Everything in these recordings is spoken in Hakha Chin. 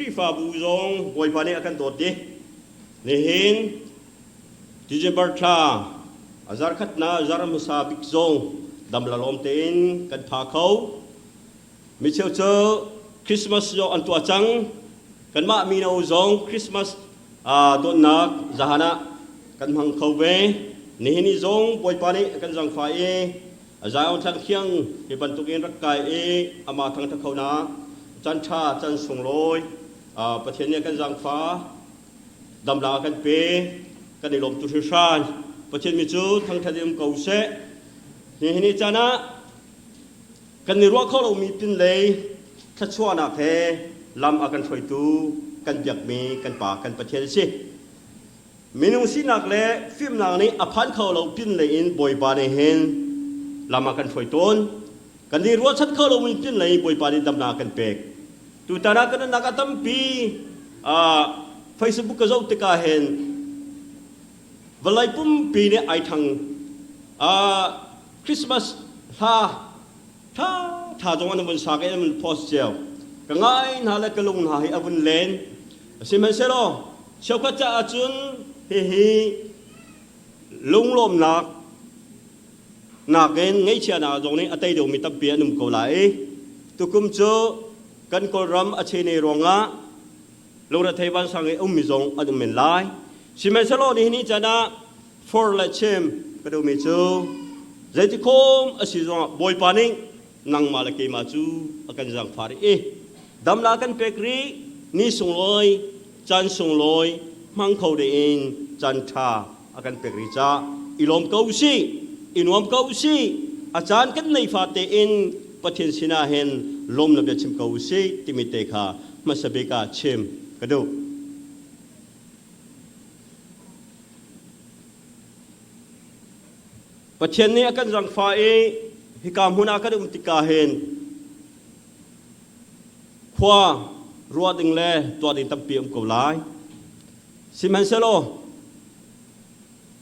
Khrihfabu zong Bawipa nih a kan dawt dih. Nihin December thla a zarkhatnak zar hmasa bik zong dam la lawm tein kan pha kho. Micheu cu Christmas zong an tuah cang. Kanmah mino zong Christmas dawtnak zahan ah kan hmang kho ve. Nihin ni zong Bawipa nih a kan zangfah i Zion thlang thiang hi bantukin rak kai i amah thangṭhat kho na caan ṭha caan sunglawi Pathian nih a kan zaangfah damla a kan pe kan i lawm tu hringhran. Pathian mi cu thangṭhat in um ko seh. Nihin ni caan ah kan i ruah kho lomi pinlei thluachuahnak he lam a kan hruaitu kan biakmi kan Pa kan Pathian a si. Minung sinak le fimnak nih a phan kho lo pinlei in Bawipa nih hin lam a kan hruai tawn. Kan i ruahchan kho lomi pinlei Bawipa nih damnak a kan pek. Tutan ah kan nunnak a tampi Facebook ka zoh tikah hin vawlei pumpi nih ai thang. Christmas hla tha tha zong an vun sak i an vun post cio. Ka ngai hna le ka lung hna hi a vun len. Sihmanhsehlaw cheukhat caah cun hihi lunglawmnak nakin ngaihchiahnak zong nih a tei deuhmi tampi an um ko lai i tukum cu kan Kawlram a chene ruangah lungrethei vansang i ummi zong an um men lai. Sihmanhsehlaw nihin ni caan ah for le chim ka duhmi cu zeitikhom a si zongah Bawipa nih nangmah le keimah cu a kan zaangfah rih i damla kan pek rih ni sunglawi caan sunglawi hmang kho dingin caan ṭha a kan pek rih caah i lawm ko usih i nuam ko usih a caan kan nei fate in Pathian sinah hin lawmnak bia chim ko usih timi te kha hmasa bik ah chim ka duh. Pathian nih a kan zangfah i hika hmun ah kan um tikah hin khua ruah ding le tuah ding tampi um ko lai. Sihmanhsehlaw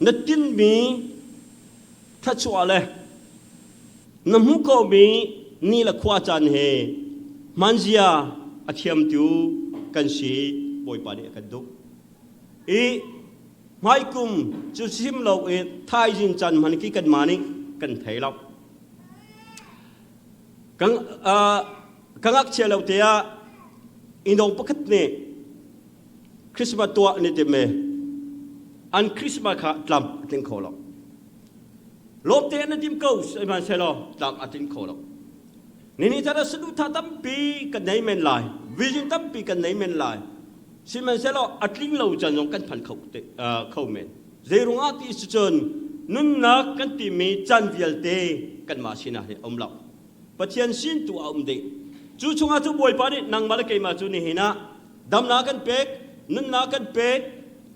na tinmi thluachuah le na hmuh khawhmi ni le khua caan he hmanzia a thiamtu kan si Bawipa nih a kan duh. I hmaikum cu chim lo i thaizing caan hman khi kanmah nih kan thei lo. Kan ka ngakchia lo te ah innong pakhat nih Christmas tuah ni tim i an Christmas kha tlam a tling kho lo. Lawm te na tim ko sihmanhsehlaw tlam a tling kho lo. Nini chan ah saduhthah tampi kan nei men lai, vision tampi kan nei men lai. Sihmanhsehlaw a tling lo caan zong kan phan kho te, kho men. Zei ruangah ti si cun nunnak kan timi caan vialte kanmah sinah hin a um lo. Pathian sin tu a um dih. Cu chungah cu Bawipa nih nangmah le keimah cu nihin ah damnak kan pek, nunnak kan pek,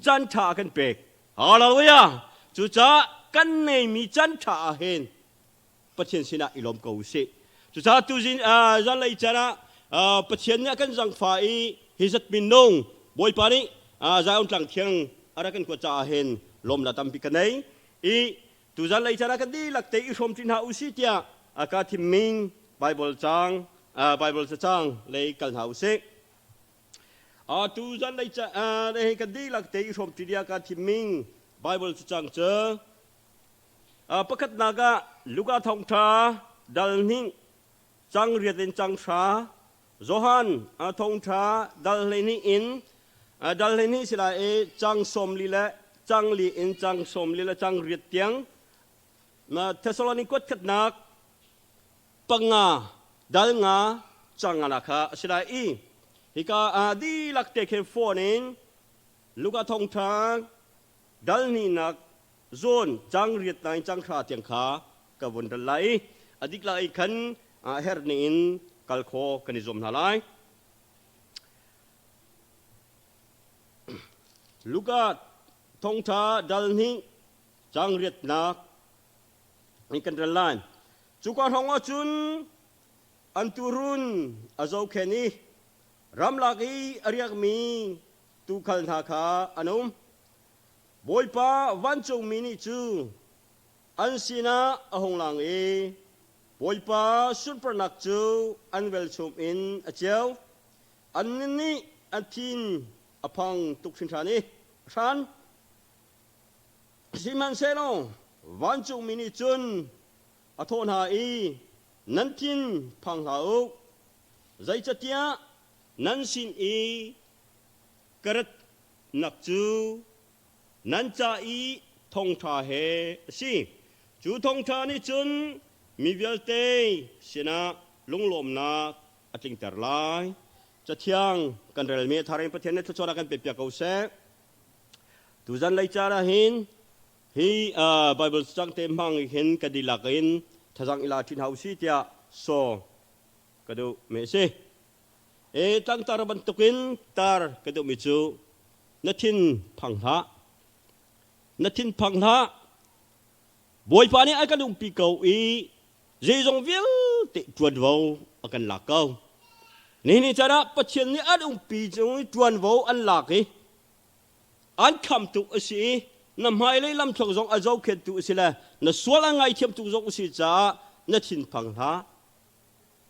caan ṭha kan pek. Hallelujah! Cucaah kan neimi caan ṭha ah hin Pathian sinah i lawm ko usih. Cucaah tuzing zanlei caan ah Pathian nih a kan zangfah i hi zat minung Bawipa nih Zion tlang thiang a rak kan kuat caah hin lawmnak tampi ka nei i tu zanlei caan ah kan dihlak te i hrawm ṭi hna usih tiah a ka thimmi Bible caang Bible cacang lei kal hna usih. Tu zanlei caan hei kan dihlak te i hrawm ṭi tiah ka thimmi Bible cacang cu Pakhatnak ah Luka thawngṭha dal hnih cang riat in cang hra, Johan thawngṭha dal 12 in dal 12 si lai i cang 40 le cang li in cang 40 le cang riat tiang, Thesalonik kuat khatnak panga dal nga cang nga kha a si lai i hika dihlak te khin phone in Luka thawngṭha dal hnihnak zawn cang riat nai cang hra tiang kha ka vun ral lai i a dik lai khan herh ning in kal kho kan i zuam hna lai. Luka thongtha dal hnih cang riatnak in kan rel lai. Cuka hrawng ah cun an tuurun a zohkhenh i ramlak i a riakmi tuukhal hna kha an um. Bawipa vancungmi nih cu an sinah a hung lang i Bawipa sunparnak cu an velchum in a ceu. Annih nih an thin a phang tuk hringhran i hran. Sihmanhsehlaw vancungmi nih cun a thawh hna i, Nan thin phang hlah u, zeicahtiah nan sin i ka ratnak cu nan ca i thawngṭha he a si. Cu thawngṭha nih cun mi vialte sinah lunglawmhnak a tlingter lai. Cathiang kan relmi a thar in Pathian nih thluachuah kan pepiak ko seh. Tuzan lei caan ah hin hi Bible cang te hmang hin ka dihlak in thazang ila ṭhin hau si tiah saw ka duh mi a si. E tlangtar bantukin tar ka duhmi cu na thin phang hlah. Na thin phang hlah. Bawipa nih a kan umpi ko i zeizong vialte ṭuanvo a kan lak ko. Nihin ni caan ah Pathian nih an umpi cung i ṭuanvo an lak i an khamtu a si i na hmailei lamthluak zong a zohkhenhtu a si le na sual a ngaithiamtu zong a si caah na thinphang hlah.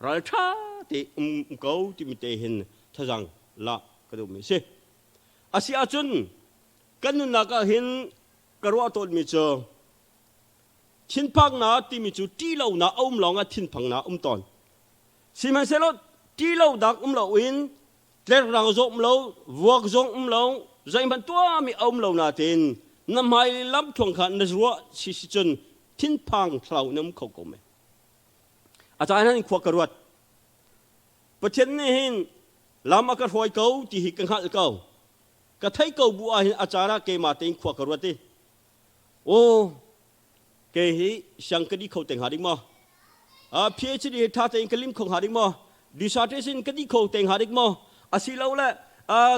Ralṭha te um ko timi te hin thazang la ka duhmi a si. A si ahcun kan nunnak ah hin ka ruah tawnmi cu Thinphangnak timi cu ṭihlonak a um lawngah thinphangnak a um tawn. Sihmanhsehlaw ṭihlonak um loin tlerrang zong um lo, vuak zong um lo, zeihmanh tuahmi a um lo nain na hmai lamthluang kha na ruah si si cun thinphang thlau na um kho ko men. A caan hin khua ka ruat. Pathian nih hin lam a ka hruai ko ti hi ka hngalh ko. Ka theih ko bu ah hin a caan ah keimah tein khua ka ruat i Aw, kei hi siang ka di kho te hnga ding maw? PhD hi ṭha tein ka lim kho hnga ding maw? Dissertation ka di kho te hnga ding maw? Asilole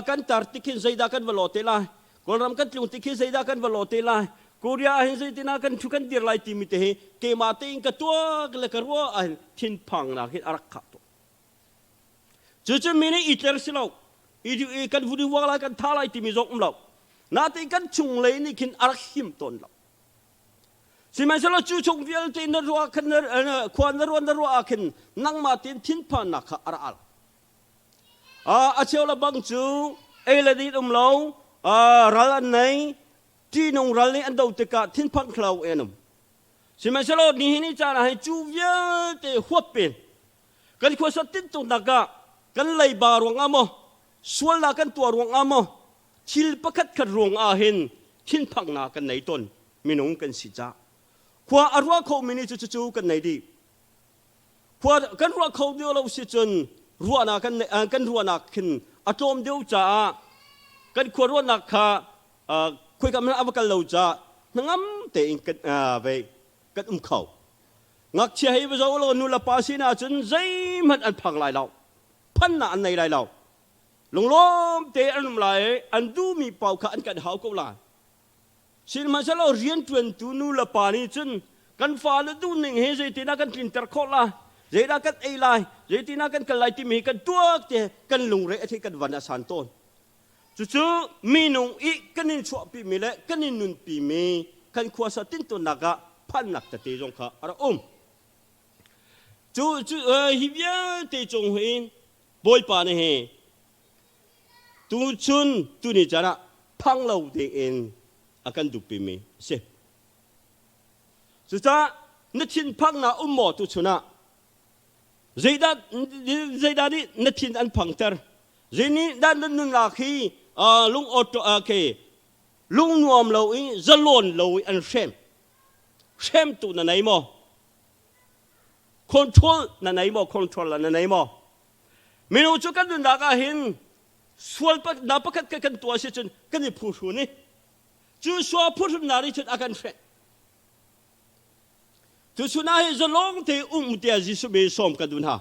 kan tar tik hin zeidah kan va law te lai? Kawlram kan tlung tik hin zeidah kan va law te lai? Korea ah hin zeitin ah kan ṭhu kan dir lai timi te hi keimah tein ka tuak le ka ruah ah hin thinphangnak hin a rak khah tuk. Cucu mi nih i tler si lo. I kan vun i vuak lai kan tha lai timi zong um lo. Natein kan chunglei nih khin a rak him tawn lo. Sihmanhsehlaw cu chung vialte na ruah khan khua na ruah na ruah ah khin nangmah tein thinphannak kha a ra al. A cheu le bang cu ei le din um lo, ral an nei, ṭihnung ral nih an do tikah thinphang thlau en um. Sihmanhsehlaw nihin ni caan ah hin cu vialte huap in Kan khuasa tintuknak ah kan leiba ruangah maw, sualnak kan tuah ruangah maw, thil pakhat khat ruangah hin thinphangnak kan nei tawn minung kan si cah. Khua a ruah kho mi nih cu cucu kan nei dih. Khua kan ruah kho deuh lo si cun ruahnak kan kan ruahnak khin a tlawm deuh caah kan khua ruahnak kha khuika hmanh a va kal lo caah hnangam tein kan ve kan um kho. Ngakchia hi va zoh law nu le pa sin ahcun zeihmanh an phang lai lo. Phannak an nei lai lo. Lunglawm te an um lai i an duhmi paoh kha an kan hau ko lai. Sihmanhsehlaw rianṭuantu nu le pa nih cun kan fale duhning hi zeitinah kan tlinter khawh lai, zeidah kan ei lai, zeitinah kan kal lai timi hi kan tuak te kan lungre a thei kan van a san tawn. Cucu minung i kan in chuahpimi le kan in nunpimi kan khuasa tintuannak ah phannak tete zong kha a rak um. Cu, cu hi vialte cung hin Bawipa nih hi tuchun tuni caan ah phang lo dingin a kan duhpimi a si. Cucaah na thinphangnak um maw tuchun ah? Zeidah, zeidah nih na thin an phangter? Zeinih dah na nunnak hi lung ke lung nuam lo i zalawn lo i an hrem? Hremtu na nei maw? Control na nei maw? Control na nei maw? Minung cu kan nunnak ah hin sual na pakhat kan tuah si cun kan i phuhrun i cu sual phuhrunnak nih cun a kan hreh. Tuchun ah hi zalong te um tiah Jesuh mi sawm kan duh hna.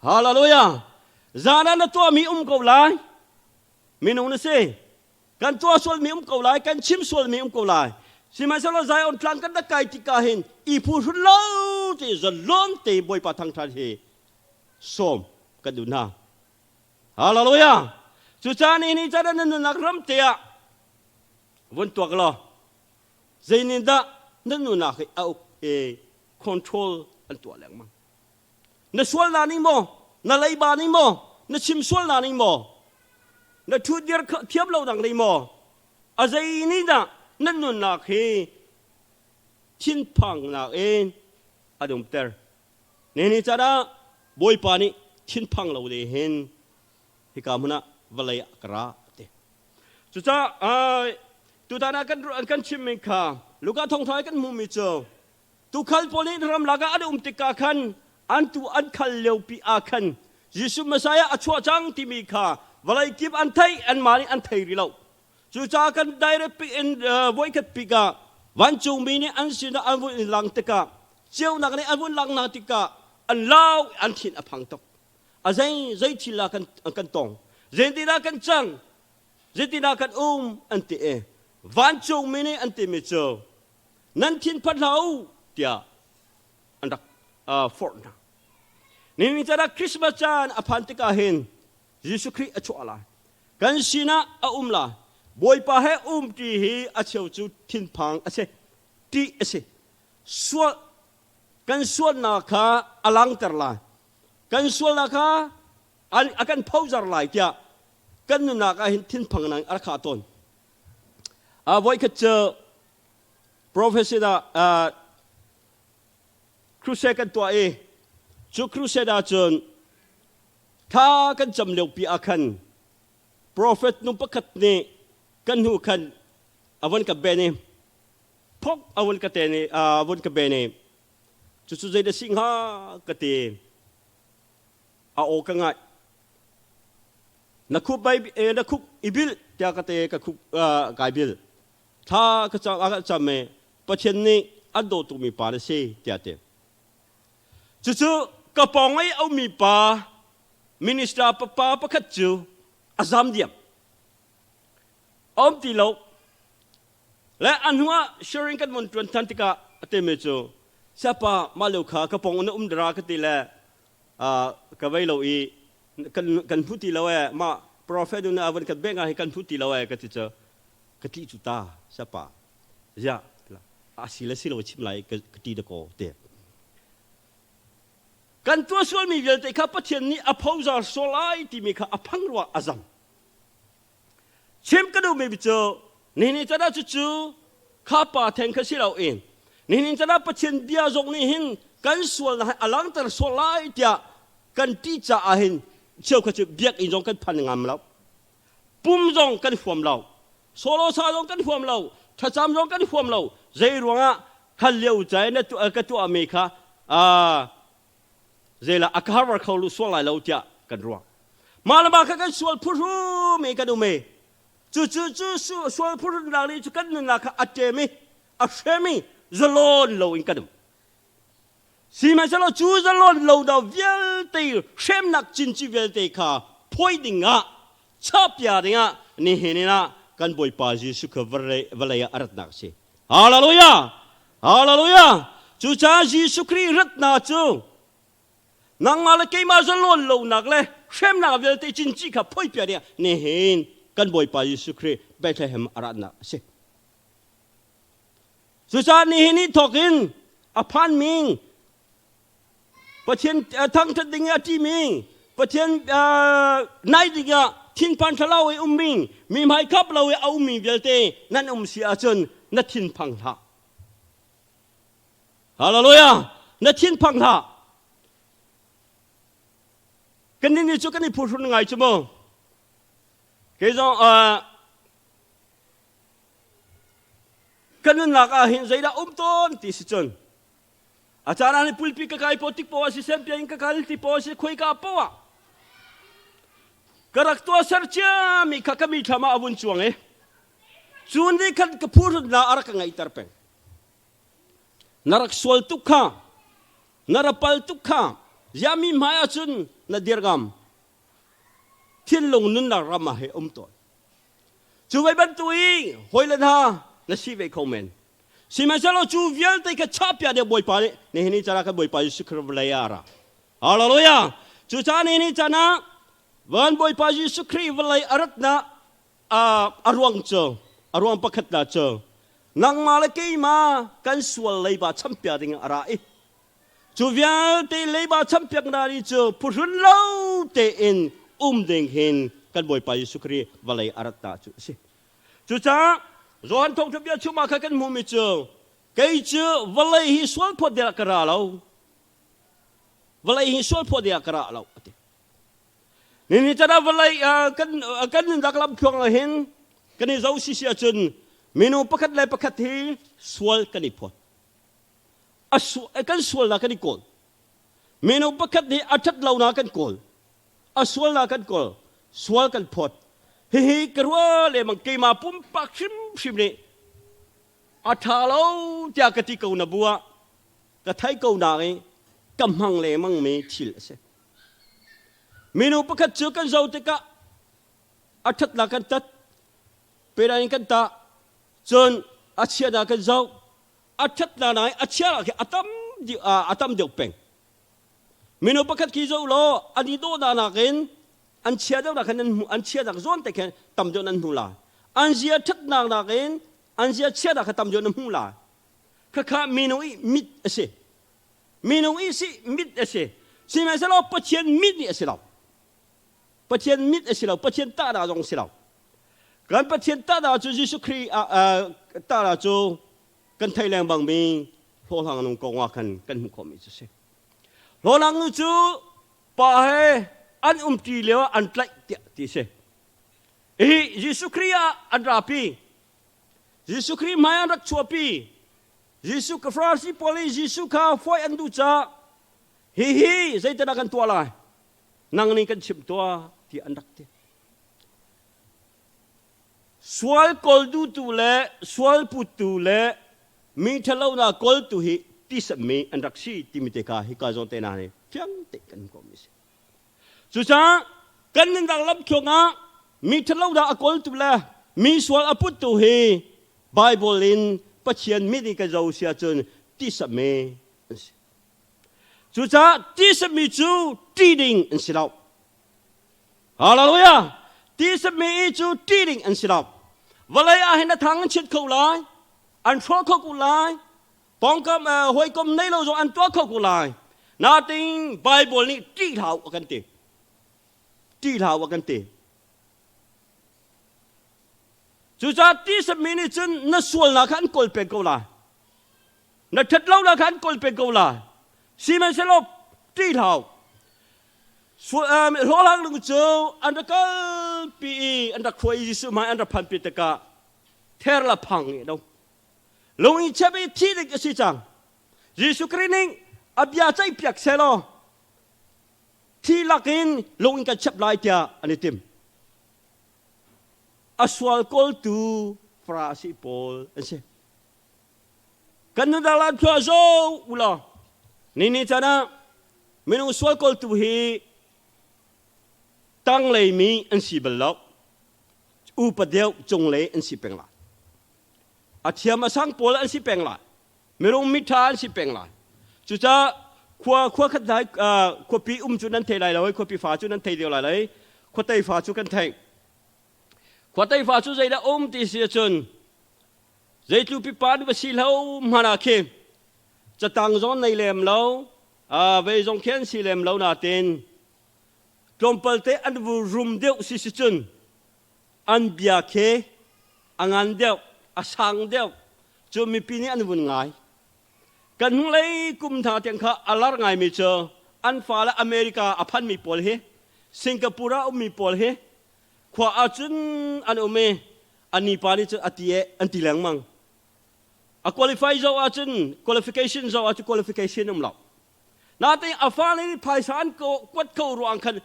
Hallelujah. Zan ah na tuahmi um ko lai. Minung na si. Kan tuah sualmi um ko lai, kan chim sualmi um ko lai. Sihmanhsehlaw Zion tlang kan rak kai tikah hin i phuhrun lo te zalong te Bawipa thangṭhat hi sawm kan duh hna. Hallelujah. Cucaah ni ni caan na nunnak ram te ah vun tuak law Zeinindah na nunak hi a uk i control an tuah lengmang? Na sualnak ning maw? Na leiba ning maw? Na chim sualnak ning maw? Na ṭhutdir thiam lo dang dei maw? A zei nih dah nan nunnak hi thinphangnak in a dumter? Nihin caan ah Bawipa nih thinphang lo de hin hika hmun ah vawlei ah ka ra ti. Cucaah tutan ah kan kan chimmi kha Luka thawngṭha kan hmuhmi cu tuukhal pawl nih ramlak ah an um tikah khan an tuu an khal liopi ah khan Jesuh Messiah a chuah cang timi kha vawlei kip an theih anmah nih an thei rih lo. Cucaah kan direct in voikhat pik ah vancungmi nih an sinah an vun in lang tikah ceunak nih an vun langhnak tikah an lau an thin a phang tuk. A zei zei thil ah kan kan tong zeitindah kan cang zeitindah kan um an ti i vancungmi nih an timi cu nan thin phat hlah u tiah an rak forh hna. Nihin caan ah Christmas caan a phan tikah hin Jesuh Khrih a chuah lai. Kan sinah a um lai. Bawipa he umṭi hi a cheu cu thinphang a si, ṭih a si. Sual kan sualnak kha a langter lai. Kan sualnak kha a kan phozar lai tiah kan nunnak ah hin thinphang nang a rak khah tawn. Voikhat cu prophecy ah crusade kan tuah i cu crusade ahcun thla kan cam liopi ah khan prophet nu pakhat nih kan hnu khan a von ka ben i phok a von ka ten i a von ka ben i cucu zei dah si hnga ka ti a aw ka ngaih na khup bai na khup i bil tiah ka te ka khup kai bil thla ka cam a ka cam i Pathian nih an daw tukmi pa na si tiah ti. Cucu ka pawng i a ummi pa minister pa pakhat cu a zam diam. A um ti lo. Le a hnu ah sharing kan von ṭuan than tikah a timi cu siapa mah lio kha ka pawng na um dara ka ti le ka vei lo i kan kan hmu ti lo e mah prophet nu a von kan bek hi kan hmu ti lo e ka ti cu ka tli cu ta siapa ziah a si le si lo chim lai ka ti da ko te kan tuah sualmi vialte kha Pathian nih a phozar sual lai timi kha a phang ruah a zam chim ka duhmi cu nihin chan ah cucu kha pa theng kha si lo in nihin chan ah Pathian bia zong nih hin kan sualnak hi a langter sual lai tiah kan ti caah hin cheukhat cu biakinn zong kan phan ngam lo pum zong kan huam lo solo sa zong kan huam lo thlacam zong kan huam lo zei ruangah kha lio cai na ka tuahmi kha zeila a cover kho lu sual lai lo tiah kan ruah mah le mah kha kan sual phuhru mi kan um i cu cu cu sual phuhrunnak nih cu kan nunnak kha a ṭem i a hrem i zalon lo in kan um sihmanhsehlaw cu zalon lo do vialte hremnak cinci vialte kha phoi dingah chapia dingah nihin in ah kan Bawipa Jesuh kha vawlei ah a ratnak a si Hallelujah! Hallelujah! Cucaah Jesuh Khrih ratnak cu nangmah le keimah zalawn lonak le hremnak vialte cinci kha phoipiak dingah nihin kan Bawipa Jesuh Khrih Bethlehem a ratnak a si. Cucaah nihin ni thawk in a phanmi Pathian thangṭhat ding a ṭimi Pathian nai dingah thinphan thlarau i ummi mi hmaikhap lo i a ummi vialte nan um si ahcun na thinphang hlah. Hallelujah! Na thinphang hlah. Kan nih cu kan i phuhrun ngai cu mu. Kei zong kan nunnak ah hin zeidah um tawn ti si cun A caan ah pulpi ka kai paw tik paw si sempian ka kal ti paw si khuika paw ah ka rak tuah ser ciami kha ka mi thlam ah a vun cuang i cu nih khan ka phuhrun a rak ka ngaihter peng na rak sual tuk kha na rak pal tuk kha ziami hmai ahcun na dirgam thinlung nunnak ram ah he um tawn Cu ve bantuk i hawile hna na si ve kho men. Sihmanhsehlaw cu vialte kha chahpiak ding Bawipa nih nihin ni caan ah kan Bawipa Jesuh Khrih vawlei ah a ra. Hallelujah! Cucaah nihin ni caan ah van Bawipa Jesuh Khrih vawlei a ratnak a ruang cu a ruang pakhat na cu nangmah le keimah kan sual leiba champiak ding a ra i cu vialte leiba champiak na ri cu phuhrun lo tein um ding hin. kan Bawipa Jesuh Khrih vawlei a rat ta cu a si. Cucaah Johan thawngṭha bia chung ah khan kan hmuhmi cu kei cu vawlei hi sual phawt ding ah ka ra lo. Vawlei hi sual phawt ding ah ka ra lo a ti. Nini can ah vawlei kan kan nunnak lamthluang ah hin kan i zo si si ahcun minung pakhat le pakhat hi sual kan i phawt. A su kan sualnak kan i kawl. Minung pakhat nih a ṭhat lonak kan kawl. A sualnak kan kawl. Sual kan phawt. Hihi ka ruah lengmang keimah pumpak hrimhrim nih a ṭha lo tiah ka ti ko na bu ah ka thei ko nain ka hmang lengmang mi thil a si. Minu pakhat cu kan zoh tikah a ṭhatnak kan tat, pedan in kan tah, cun a chiatnak kan zoh, a ṭhatnak nain a chiatnak khi a tam a tam deuh peng. Minu pakhat khi zoh law an i dawhnak nakin an chia deuhnak khan nan hmu an chiatnak zawn te khin tam deuh nan hmu lai. An zia ṭhatnak nakin an zia chiatnak kha tam deuh na hmu lai. Khakha minu i mit a si. Minung i si mit a si. Sihmanhsehlaw Pathian mit nih a si lo. Pathian mit a si lo. Pathian tahnak zong a si lo. Kan Pathian tahnak cu Jesuh Khrih tahnak cu kan thei leng bangmi hlawhhlang nung kong ah khan kan hmuh khawhmi cu si. Hlawhhlang nu cu pa he an umṭi lio ah an tlaih tiah ti a si. Hi Jesuh Khrih ah an rapi. Jesuh Khrih hmai an rak chuahpi. Jesuh ka Farasi pawl i Jesuh kha foih an duh caah hihi zeitindah kan tuah lai? Nang nih kan chimh tuah ti an rak ti. Sual kawl duhtu le sual puttu le mi ṭhalonak kawltu hi tisammi an rak si timi te kha hika zawn te hna nih fiang te kan hmuh mi si. Cucaah kan nunnak lamthluang ah mi ṭhalo dah a kawltu le mi sual a puttu hi Baibal in Pathian mit in kan zoh si ahcun tisami an si. Cucaah tisami cu ṭih ding an si lo. Hallelujah! Tisami cu ṭih ding an si lo. Vawlei ah hin a thang an chiat kho lai, an hrawh kho ko lai, pawngkam hawikom nei lo zong an tuah kho ko lai natin Bible nih ṭih hlah a kan ti ṭih hlah a kan ti cucaah tisami nih cun na sualnak kha an kawl peng ko lai na ṭhat lonak kha an kawl peng ko lai sihmanhsehlaw ṭih hlah hlawhhlang lung cu an rak kalpi i an rak hruai i Jesuh hmai an rak phanpi tikah ther la phang i do Lung i chep i thi ding a si cang. Jesuh Khrih nih a bia ceihpiak sehlaw thi lakin lung in kan chep lai tiah an i tim. A sual kawltu Farasi pawl an si. Kan nunnak lam thua zo ulaw ni ni caan ah minung sual kawltu hi tanglei mi an si bal lo. Upa deuh cunglei an si peng lai. A thiam a sang pawl an si peng lai. Mirung miṭha an si peng lai. Cucaah khua khua khat dai khuapi um cu nan thei lai lo khuapi fa cu nan thei deuh lai lai khuatei fa cu kan theih. Khuatei fa cu zeidah um ti si ahcun zeitlu pipa an va si lo hmanh ah khi catang zong nei lem lo vei zong khi an si lem lo natin tlawmpal te an vu rum deuh si si cun an bia khi a ngan deuh a sang deuh cu mipi nih an vun ngai kan hnulei kum hna tiang kha a lar ngaimi cu an fale America a phanmi pawl hi Singapore ah ummi pawl hi khua ahcun an um i an nipa nih cun a ti e an ti lengmang a qualify zoh ahcun qualification zoh ahcun qualification um lo natein a fale nih phaisa an kuat ko ruang khan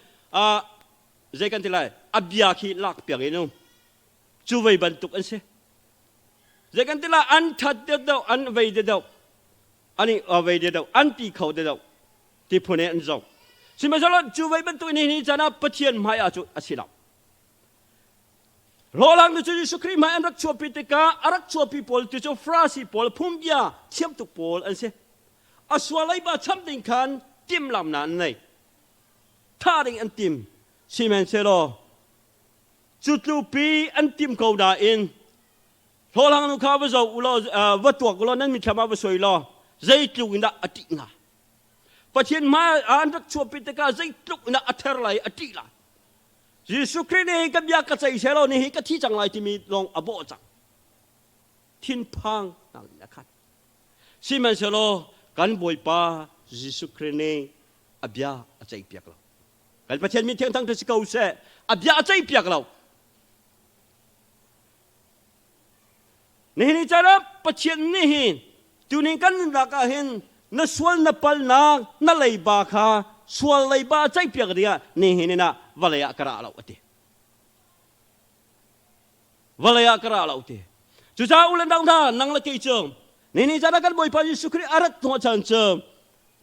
zei kan ti lai a bia khi lak piak in um cu vei bantuk an si zei kan ti lai an that deuh an vei deuh an i vei deuh an ti kho deuh ti phun in an zoh sihmanhsehlaw cu vei bantuk in hi caan ah Pathian hmai ah cu a si lo Hlawhlang nu cu Jesuh Khrih hmai an rak chuahpi tikah a rak chuahpi pawl tu cu Farasi pawl phungbia thiam tuk pawl an si a sual leiba cham ding khan timhlamnak an nei thah ding an tim sihmanhsehlaw cu tlupi an tim ko nain hlawhhlang nu kha va zoh u law va tuak u law nan mitthlam ah va soi law zeitluk in dah a ṭih hnga Pathian hmai ah an rak chuahpi tikah zeitluk in dah a ther lai a ṭih lai. Jesuh Khrih nih ka bia ka ceih seh law nihi ka thi cang lai timi lawng a bawh cang. Thinphang nak in a khat. Sihmanhsehlaw kan Bawipa Jesuh Khrih nih a bia a ceihpiak lo. Kan Pathian min thiang thang si ko seh, a bia a ceihpiak lo. Nihin ni caan ah Pathian nih hin tuning kan nunnak ah hin na sual na palnak na leiba kha sual leiba ceihpiak dingah nihin in ah vawlei ah ka ra lo a ti. Vawlei ah ka ra lo ti. Cucaah u le nau hna nang le kei cu nihin ni caan ah kan Bawipa Jesuh Khrih a rat hnawh caan cu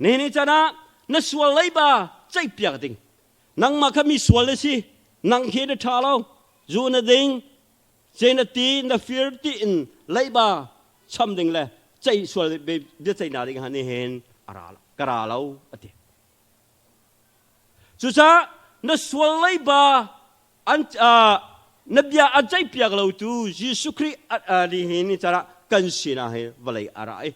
nihin ni caan ah na sual leiba ceihpiak ding nangmah kha mi sual na si nang khi na ṭha lo zu na ding Ce na ti na fir ti in leiba cham ding le cei sual bia ceihnak ding han hin a ra ka ra lo a ti. Cucaah na sual leiba an na bia an ceihpiak lo tu Jesuh Khrih ni hin ni cara kan sinah hi vawlei a ra i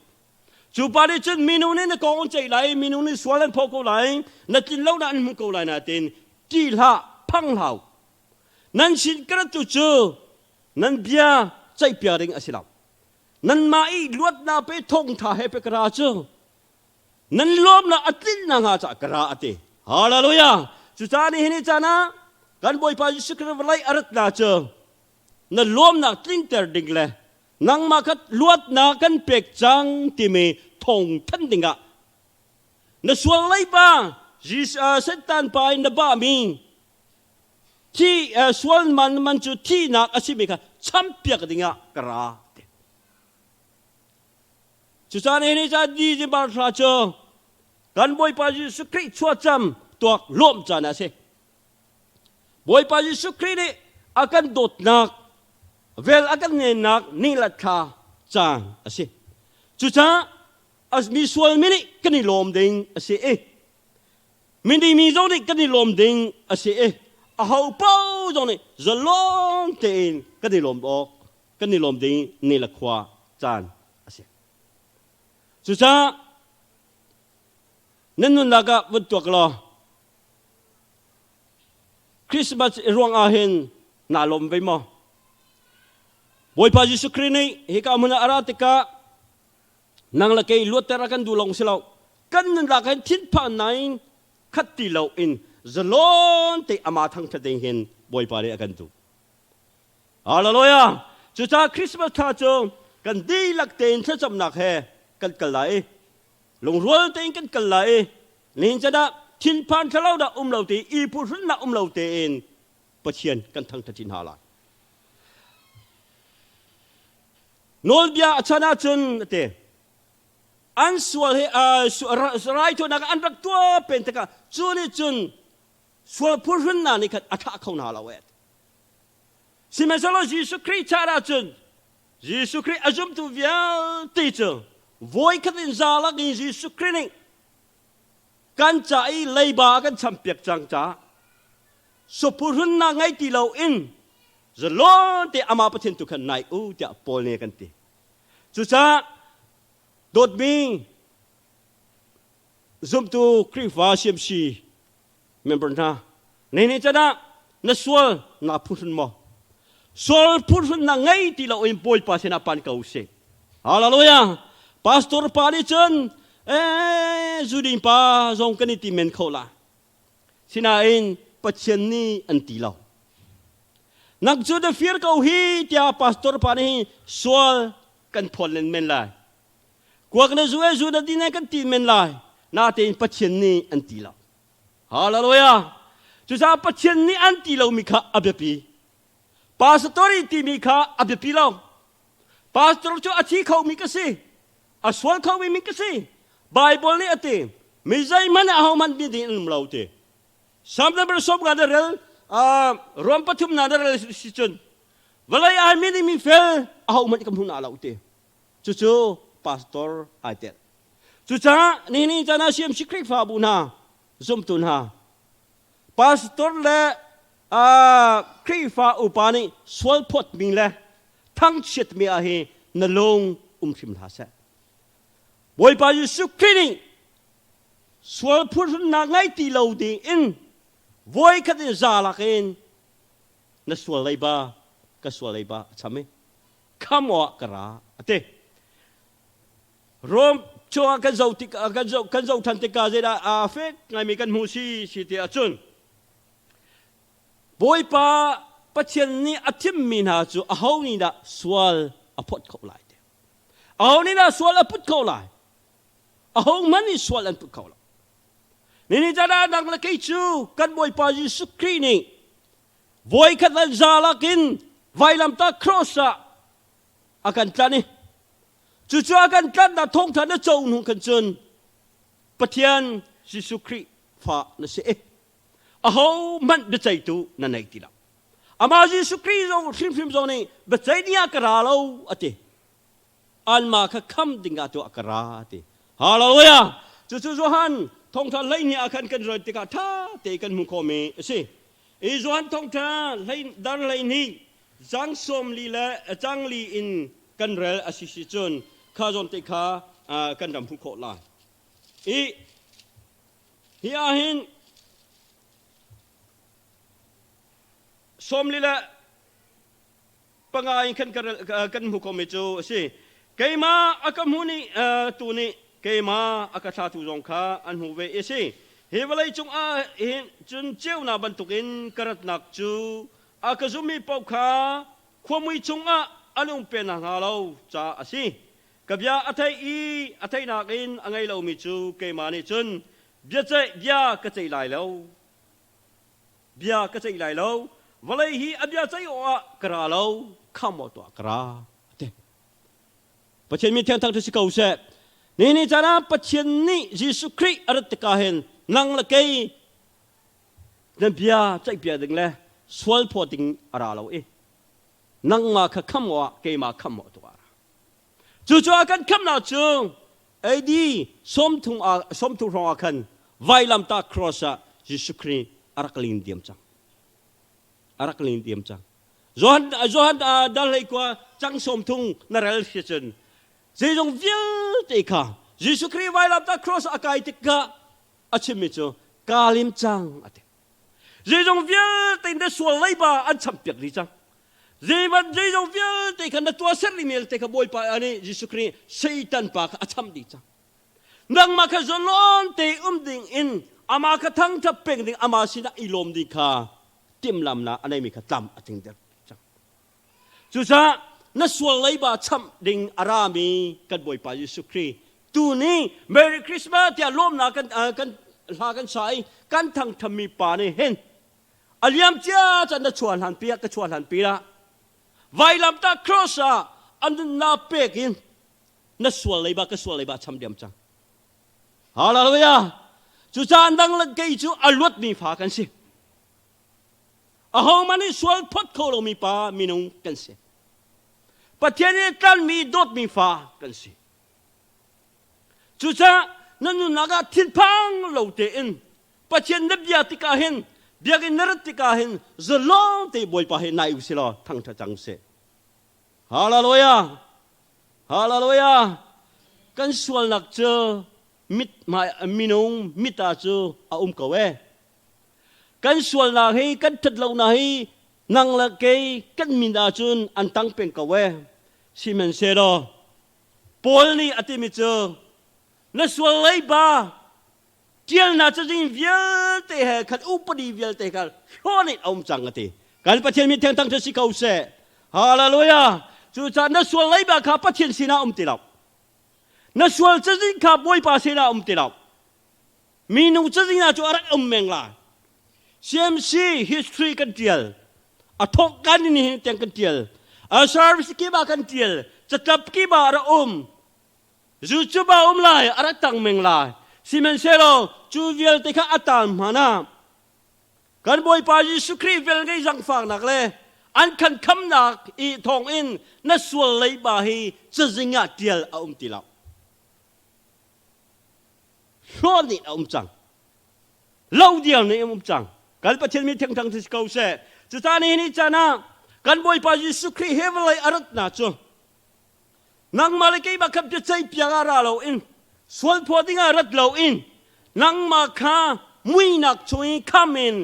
cu pa nih cun minung nih na kong an ceih lai minung nih sual an phaw ko lai na tlin lo na an hmu ko lai nain ti hlah phang hlau Nan sin ka rat tu cu nan bia ceihpiak ding a si lo. Nanmah i luatnak pe thawngṭha he pe ka ra cu nan lawmnak a tlinnak hnga caah ka ra a ti. Hallelujah! Cucaah nihin ni caan ah kan Bawipa Jesuh Khrih vawlei a ratnak cu na lawmnak tlinter ding le nangmah kha luatnak kan pek cang timi thawng thanh dingah na sual leiba Jesus Satan pa in na bami thi sual man man cu thihnak a simi kha champiak dingah ka ra ti. Cucaah nihin ca December thla cu kan Bawipa Jesuh Khrih chuahcam tuak lawm caan a si. Bawipa Jesuh Khrih nih a kan dawtnak vel a kan ngennak ni le thla caan a si. Cucaah mi sual mi nih kan i lawm ding a si i Mini mi zong nih kan i lawm ding a si i aho paoh zong nih zalong tein kan i lawm awk kan i lawm ding ni le khua caan a si. Cucaah nan nunnak ah vun tuak law Christmas ruang ah hin naa lawm ve maw? Bawipa Jesuh Khrih nih hika hmun ah a ra tikah Nang le kei luatter a kan duh lawng si lo. Kan nunnak hin thinphan nain khat ti lo in zalon te ama thangthat ding hin Bawipa nih a kan duh. Hallelujah! Cucaah Christmas thla cu kan dihlak tein thlacamnak he kan kal lai i lungrual tein kan kal lai i nihin can ah thinphan thalo dah um lo te i phuhrunnak um lo tein Pathian kan thangthat hna lai. Nawlbia a chan ahcun a ti. An sual hi raithawinak an rak tuah pen tikah cu nih cun sual phuhrunnak nih khan a thah kho hna lo e. Sihmanhsehlaw Jesuh Khrih chan ahcun Jesuh Khrih a zumtu vialte cu voikhat in zalak in Jesuh Khrih nih kan ca i leiba a kan champiak cang caah suphuhrunnak ngei ti loin zalon te amah Pathian tu khan nai u tiah Paul nih a kan ti. Cucaah dawtmi zumtu Khrihfa CMC member hna nene can ah na sual naa phuhrun maw? Sual phuhrunnak ngei ti loin Bawipa sinah pan ko usih. Hallelujah! Pastor pa nih cun eh zuding pa zong kan i ti men kho la. Sinain Pathian nih an ti lo. Nang cu na fir ko hi tiah pastor pa nih sual kan phawt len men lai. Kuak na zu e zu na din e kan ti men lai. Natein Pathian nih an ti lo. Hallelujah! Cucaah Pathian nih an ti lomi kha a biapi. Pastor i timi kha a biapi lo. Pastor cu a thi khomi ka si. A sual khomi mi ka si. Bible nih a ti. Mi zeihmanh ahohmanh mi ding an um lo ti. Psalm number 50 na rel, Rom pathum na na rel si cun vawlei ah mi nih mi fel ahohmanh kan hmu na lo ti. Cucu pastor ai tel. Cucaah nihin caan ah CMC Khrihfabu hna, zumtu hna, pastor le Khrihfa upa nih sualphawtmi le thangchiatmi ah hi na lung um hrim hlah seh. Bawipa Jesuh Khrih nih sual phuhrunnak ngei ti lo ding in voikhat in zalak in. Na sual leiba ka sual leiba a cham i kham awh ka ra a ti. Rom chungah kan zoh tik kan zoh kan zoh than tikah zeidah aa fek ngaimi kan hmuh si si ti ahcun Bawipa Pathian nih a thimmi hna cu aho nih dah sual a phawt kho lai ti. Aho nih dah sual a put kho lai? Aho hmanh nih sual an put kho lo. Nini dah nang le kei cu kan Bawipa Jesuh Khrih nih voikhat le za lakin vailamtah cross ah a kan tlan i cucu a kan tlannak thawngtha na co hnu khan cun Pathian Jesuh Khrih fa na si i aho hmanh biaceihtu na nei ti lo. Amah Jesuh Khrih zong hrimhrim zong nih biaceih ding ah ka ra lo a ti. Anmah kha kham ding ah tuah ka ra ti. Hallelujah! Cucu Johan thawngtha 12 ah khan kan rel tikah tha te kan hmu khawhmi a si. I Johan thawngtha hlei dar 12 cang 40 le cang li in kan rel a si si cun kha zawn te kha kan ram hmuh khawh lai. I hi ah hin 40 le panga in khan kan hmu khomi cu a si. Keimah a ka hmu nih tu nih keimah a ka thlatu zong kha an hmu ve i a si. Hi vawlei cungah hin cun ceunak bantukin ka ratnak cu a ka zummi paoh kha khuamui chungah a lung pe hna lo caah a si. Ka bia a theih i a theihnak in a ngei lomi cu keimah nih cun biaceih bia ka ceih lai lo. Bia ka ceih lai lo. Vawlei hi a bia ceih awk ah ka ra lo, kham awk tuah ka ra. Ati. Pathian mi thiang thang si ko seh. Ni ni caan ah Pathian nih Jesuh Khrih a rat tikah hin nang le kei nan bia ceih bia ding le sual phaw ding a ra lo i nangmah kha kham awk ah keimah kham awk tuah ra. Cucaah kan khamnak cu AD 30 hrawng ah khan vailamtah cross ah Jesuh Khrih a rak ling diam cang. A rak ling diam cang. Johan Johan dal hlei kua cang 30 na rel si cun zeizong vialte kha Jesuh Khrih vailamtah cross a kai tikah a chimmi cu kaa lim cang a ti. Zeizong vialte na sual leiba an champiak dih cang. Zeivan zeizong vialte kha na tuahser vialte kha Bawipa nih Jesuh Khrih Satan pa kha a cham dih cang. Nangmah kha zalon te um ding in amah kha thangṭhat pek ding amah sinah i lawm ding kha timhlamnak a neimi kha tlam a tling der cang. Cucaah na sual leiba chamh ding a rami kan Bawipa Jesuh Khrih tu nih Merry Christmas tiah lawmnak kan kan hla kan sa i kan thangṭhammi pa nih hin a liam cia can na chuah hlan pi ah ka chuah hlan pi lah vailamtah cross ah a nunnak pek in na sual leiba ka sual leiba cham diam cang. Hallelujah! Cucaah dang le kei cu a luatmi fa kan si. Ahohmanh nih sual phot kho lomi pa minung kan si. Pathian nih tlanmi dawtmi fa kan si. Cucaah na nunnak ah thinphang lo tein Pathian na bia tikah hin biakinn na rat tikah hin zalong te Bawipa he nai u si law thangṭha cang sih. Hallelujah! Hallelujah! Kan sualnak cu mit hmai minung mit ah cu a um ko ee. Kan sualnak hi kan ṭhatlonak hi nang le kei kan min ahcun an tang peng ko ee. Sihmanhsehlaw Paul nih a timi cu na sual leiba ṭialnak cazin vialte he khan upadi vialte kha hlawn in a um cang a ti. Kan Pathian min thiang thang si ko seh. Hallelujah. Cucaah na sual leiba kha Pathian sinah um ti lo. Na sual cazin kha Bawipa sinah um ti lo. Minung cazin ah cu a rak um meng lai. CMC history kan tial. A thawk kan in hin tiang kan tial. A service kiba kan tial. Catlap kiba a rak um. Zu cu ba um lai, a rak tang meng lai. Sihmanhsehlaw cu vialte kha a tan hmana. Kan Bawipa Jesuh Khrih vel ngei zangfaknak le an khan khamnak i thawng in na sual leiba hi cazing ah tial a um ti lo. Hlawn nih a um cang. Lo dial nih a um cang. Kan Pathian mi thengthang si ko seh. Cucaah nihin ni caan ah kan Bawipa Jesuh Khrih he vawlei a ratnak cu nangmah le keimah kha biaceih piak ah ra loin sual phaw ding ah rat loin nangmah kha muinak chung i kham in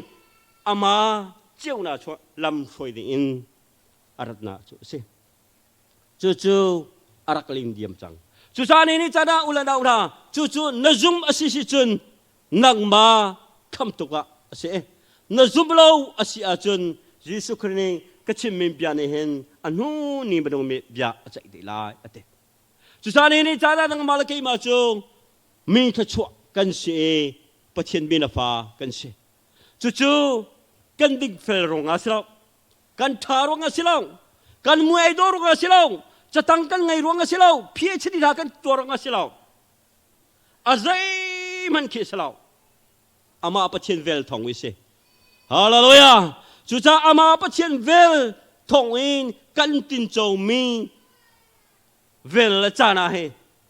ama ceunak chuah Lam hruai ding in a ratnak cu a si. Cucu a rak ling diam cang. Cucaah ni ni can ah u le nau hna, cucu na zum a si si cun nangmah khamtuk ah a si. Na zum lo a si ahcun Jesuh Khrih nih ka chimmi bia nih hin a hnu ni minung mi bia a ceih dih lai a ti. Cucaah ni ni caan ah nangmah le keimah cu mi thluachuah kan si i Pathian mi na fa kan si. Cucu kan dingfel ruangah si lo, kan ṭha ruangah si lo, kan muai dawh ruangah si lo, catang kan ngei ruangah si lo, PhD hna kan tuah ruangah si lo. A zeihmanh khi si lo. Amah Pathian vel thawng i si. Hallelujah! Cucaah amah Pathian vel thawng in kan tincomi vel le caan ah hi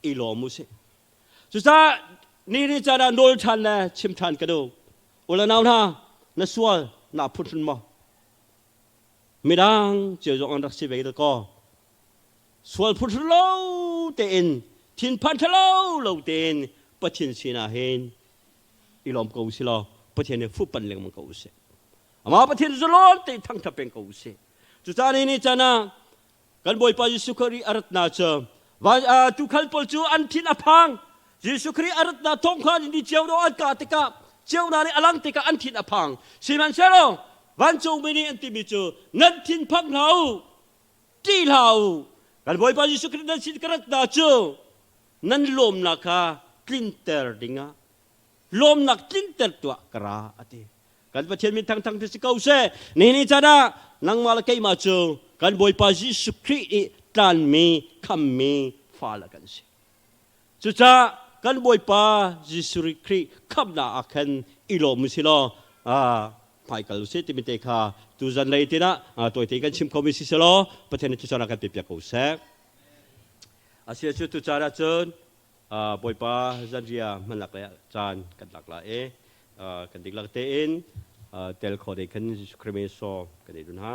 i lawm u sih. Cucaah ni ni caan ah nawl ṭhan le chim ṭhan ka duh. U le nau hna, na sual naa phunhrun maw? Midang cio zong an rak si ve kaw sual phunhrun lo tein thinphan ṭhalo lo tein Pathian sinah hin i lawm ko usih law Pathian nih fuhpanh lengmang ko usih. Amah Pathian zalon tein thangṭhat peng ko usih. Cucaah ni ni caan ah kan Bawipa Jesuh Khrih a ratnak cu tuukhal pawl cu an thin a phang. Jesuh Khrih a ratnak thawng kha ni cio do an kah tikah ceunak nih a lang tikah an thin a phang. Sihmanhsehlaw vancungmi nih an timi cu nan thin phang hlah u, ṭih hlah u. Kan Bawipa Jesuh Khrih nan sin ka ratnak cu nan lawmnak kha tlinter dingah lawmnak tlinter tuah ka ra a ti. Kan Pathian min thangthang ti si ko seh. Nihin ni caan ah nangmah le keimah cu kan Bawipa Jesuh Khrih i tlanmi khammi fale kan si. Cucaah kan Bawipa Jesuh Khrih khamnak ah khan i lawm u si law hmaikal u sih timi te kha tuzan lei tinah tawite kan chim khomi si selaw Pathian nih cucaah kan pe piak ko seh. Asia cu tucaan ahcun Bawipa zanriah hmanlak le caan kan lak la i kan dihlak tein tel kho ding khan Jesuh Khrih min sawm kan i dun ha.